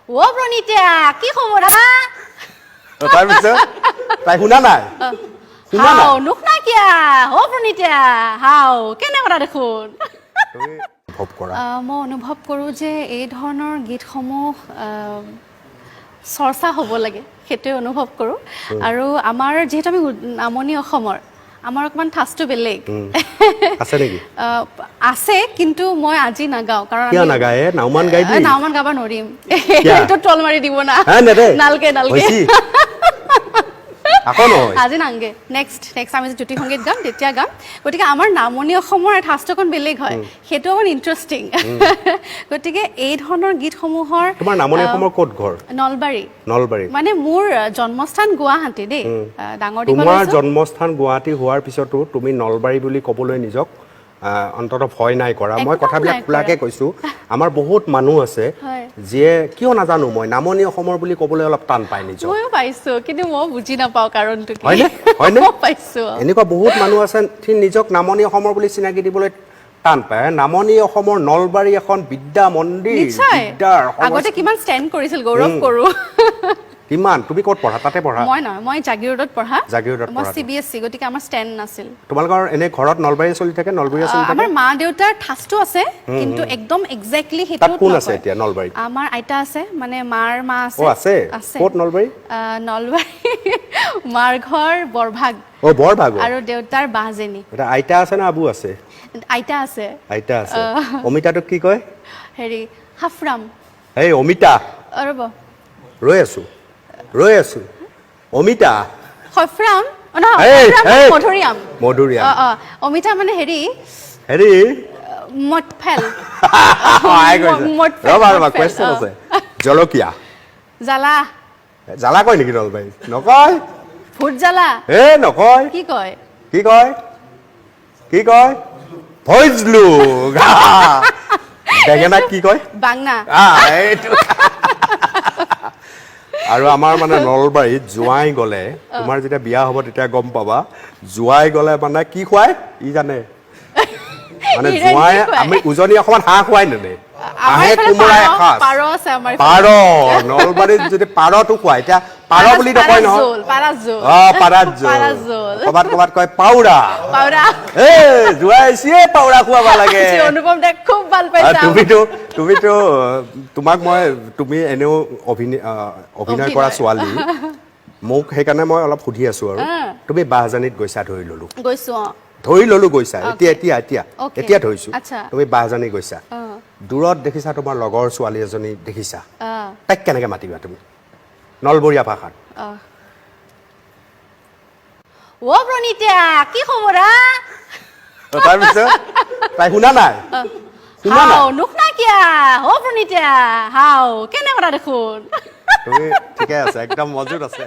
অ' প্ৰণীতা, কি খবৰ হা? তাৰপিছত তাই শুনা নাই, শুনা নাই। হাও, নুশুনা কিয়া? অ' প্ৰণীতা, হাও, কেনে কথা দেখোন। তুমি অনুভৱ কৰা? মই অনুভৱ কৰোঁ যে এই ধৰণৰ গীতসমূহ চৰ্চা হ'ব লাগে, সেইটোৱে অনুভৱ কৰোঁ। আৰু আমাৰ যিহেতু আমি নামনি অসমৰ, আমাৰ অকণমান ঠাঁচটো বেলেগ। আছে নেকি? আছে, কিন্তু মই আজি নাগাওঁ, কাৰণ কিয় নাগায়? নাওমান গাই দি। নাওমান গাব নোৱাৰিম। কিয়া? এইটো ট্ৰল মাৰি দিব না। হে, নেদে? নালগে, নালগে। হৈছি? আকৌ নহয়। আজি নাংগে, নেক্সট নেক্সট আমি জ্যোতি সংগীত গাম, তেতিয়া গাম। গতিকে আমাৰ নামনি অসমৰ ঠাঁচটো অকণ বেলেগ হয়, সেইটো অকণ ইণ্টাৰেষ্টিং। গতিকে এই ধৰণৰ গীতসমূহৰ তোমাৰ নামনি অসমৰ ক'ত ঘৰ? নলবাৰী। নলবাৰী। মানে মোৰ জন্মস্থান গুৱাহাটী দেই, ডাঙৰ দীঘল তোমাৰ হৈছোঁ। জন্মস্থান গুৱাহাটী হোৱাৰ পিছতো তুমি নলবাৰী বুলি ক'বলৈ নিজক অন্ততঃ ভয় নাই কৰা। মই একদম কথাবিলাক নাই কৰা। খোলাকে কৈছোঁ। আমাৰ বহুত মানুহ আছে যিয়ে কিয় নাজানো মই নামনি অসমৰ বুলি ক'বলৈ অলপ টান পায় নিজক। ময়ো পাইছো, কিন্তু মই বুজি নাপাওঁ কাৰণটো কি। হয়নে? হয়নে? মই পাইছো। এনেকুৱা বহুত মানুহ আছে, সি নিজক নামনি অসমৰ বুলি চিনাকি দিবলৈ টান পায়। নামনি অসমৰ নলবাৰী এখন বিদ্যা মন্দিৰ, বিদ্যাৰ আগতে কিমান ষ্টেণ্ড কৰিছিল, গৌৰৱ কৰো। কিমান। তুমি ক'ত পঢ়া? তাতে পঢ়া? মই নহয়, মই জাগিৰোডত পঢ়া। জাগিৰোডত মই পঢ়া। চিবিএছচি, গতিকে আমাৰ ষ্টেণ্ড নাছিল। তোমালোকৰ এনে ঘৰত নলবাৰী চলি থাকে, নলবাৰী চলি থাকে? আমাৰ মা দেউতাৰ ঠাঁচটো আছে, কিন্তু একদম একজেক্টলি সেইটো তাত কোন আছে নকয়। এতিয়া নলবাৰীত? আমাৰ আইতা আছে, মানে মাৰ মা আছে। অ, আছে? আছে। ক'ত নলবাৰী? নলবাৰী মাৰ ঘৰ বৰভাগ। অ, বৰভাগ। আৰু দেউতাৰ বাঁহজেনী। এতিয়া আইতা আছে না আবু আছে? আইতা আছে। আইতা আছে। অমিতাটোক কি কয়? হেৰি, হাফৰাম। এই অমিতা। অ, ৰ'ব। ৰৈ আছো, ৰৈ আছো, অমিতা। সফৰাম, অ, নহয়, এই, সফৰাম মানে এই। মধুৰিআম। মধুৰিআম। অ, অমিতা মানে হেৰি হেৰি মঠফেল। সহায় কৰিছে। মঠফেল, ৰ'বা, ৰ'বা, মঠফেল, কুৱেশ্যন অ। আছে। জলকীয়া। জ্বালা। জ্বালা কয় নেকি নলবাৰী? নকয়। ভোট জ্বালা। এ, নকয়। কি কয়? কি কয়? কি কয়? ভৈজলু। বেঙেনাক কি কয়? বাংনা। এইটো। আৰু আমাৰ মানে নলবাৰীত জোঁৱাই গ'লে, তোমাৰ যেতিয়া বিয়া হ'ব তেতিয়া গম পাবা, জোঁৱাই গ'লে মানে কি খুৱাই ই জানে মানে ইৰাণী জোঁৱাই খুৱাই। আমি উজনি অসমত হাঁহ খুৱাই নেনে? আমাৰ হাঁহে এইফালে কোমোৰা পাৰ, এসাঁজ। পাৰ আছে আমাৰ এইফালে। পাৰ, নলবাৰীত যদি পাৰটো খুৱাই, এতিয়া পাৰ বুলি নকয় নহয়। জোল, পাৰা জোল। অ, পাৰাত জোল। পাৰা জোল। ক'ৰবাত ক'ৰবাত কয় পাউৰা। পাউৰা। এ, জোঁৱাই আহিছে, পাউৰা খুৱাব লাগে। আজি অনুপম দাক খুব ভাল পাইছে। তুমিতো তোমাক মই, তুমি এনেও অভিনয় কৰা অভিনয়। ছোৱালী, মোক সেইকাৰণে মই অলপ সুধি আছো। আৰু তুমি বাহজানীত গৈছা ধৰি ললো। গৈছো, অ। ধৰি ললো গৈছা এতিয়া, এতিয়া, এতিয়া। এতিয়া ধৰিছো। তুমি বাহজানী গৈছা, দূৰত দেখিছা তোমাৰ লগৰ ছোৱালী এজনী দেখিছা, তাইক কেনেকে মাতিবা তুমি নলবৰীয়া ভাষাত? অ' প্ৰণীতা, কি খবৰ হা? তাৰপিছত তাই শুনা নাই, শুনা নাই। হাও, নুশুনা কিয়া? অ' প্ৰণীতা, হাও, কেনে কথা দেখোন। তুমি ঠিকে আছে, একদম মজুত আছে।